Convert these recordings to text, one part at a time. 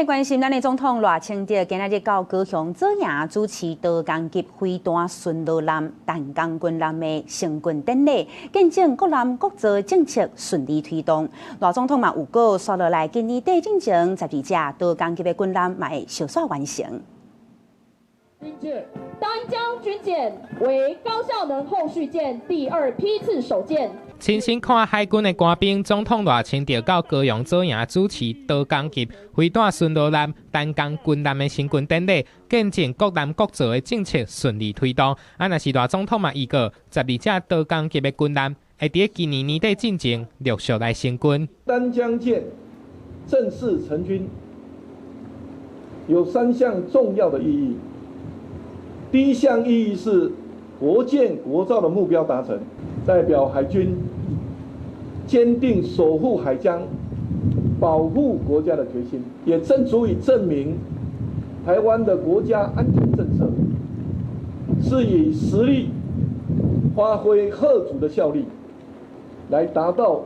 來關心咱的總統賴清德，今仔日到高雄左營主持刀工級飛彈巡邏艦淡江軍艦的成軍典禮，見證國艦國造政策順利推動。賴總統嘛預告，紲落來今年底進前，12隻刀工級的軍艦嘛會相紲完成。丹江軍艦為高效能後續艦第二批次首艦。親身看海軍的官兵，總統賴清德到高雄左營主持刀工級飛彈巡邏艦淡江軍艦的成軍典禮，見證國艦國造的政策順利推動。啊，若是賴總統嘛預告，十二隻刀工級的軍艦會佇今年年底進前陸續來成軍。丹江艦正式成軍，有三項重要的意義。第一項意義是國艦國造的目標達成，代表海軍堅定守護海疆、保護國家的決心，也正足以證明台灣的國家安全政策是以實力發揮嚇阻的效力，來達到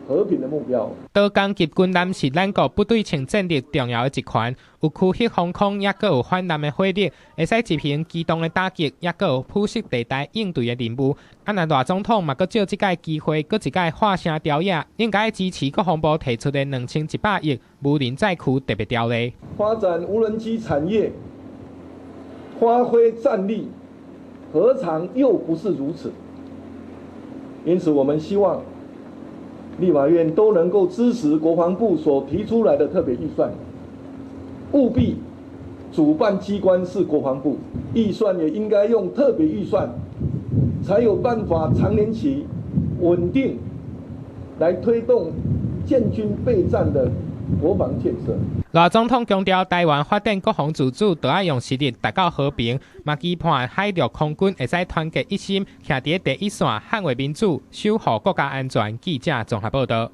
和平的目標。刀工級軍艦是咱國不對稱戰力重要的一環，有區域防空，抑閣有反艦的火力，會使執行機動的打擊，抑閣有灰色地帶應對的任務。啊，若賴總統嘛，閣借這擺機會，閣一擺喊聲朝野，應該支持國防部提出的2100億無人載具特別條例。發展無人機產業，發揮戰力，何嘗又不是如此？因此，我們希望立法院都能夠支持國防部所提出來的特別預算，務必主辦機關是國防部，預算也應該用特別預算，才有辦法長年期穩定來推動建軍備戰的國防建設。賴總統強調，台灣發展國防自主，著愛用實力達到和平，嘛期盼海陸空軍會使團結一心，徛佇第一線捍衛民主，守護國家安全。記者綜合報道。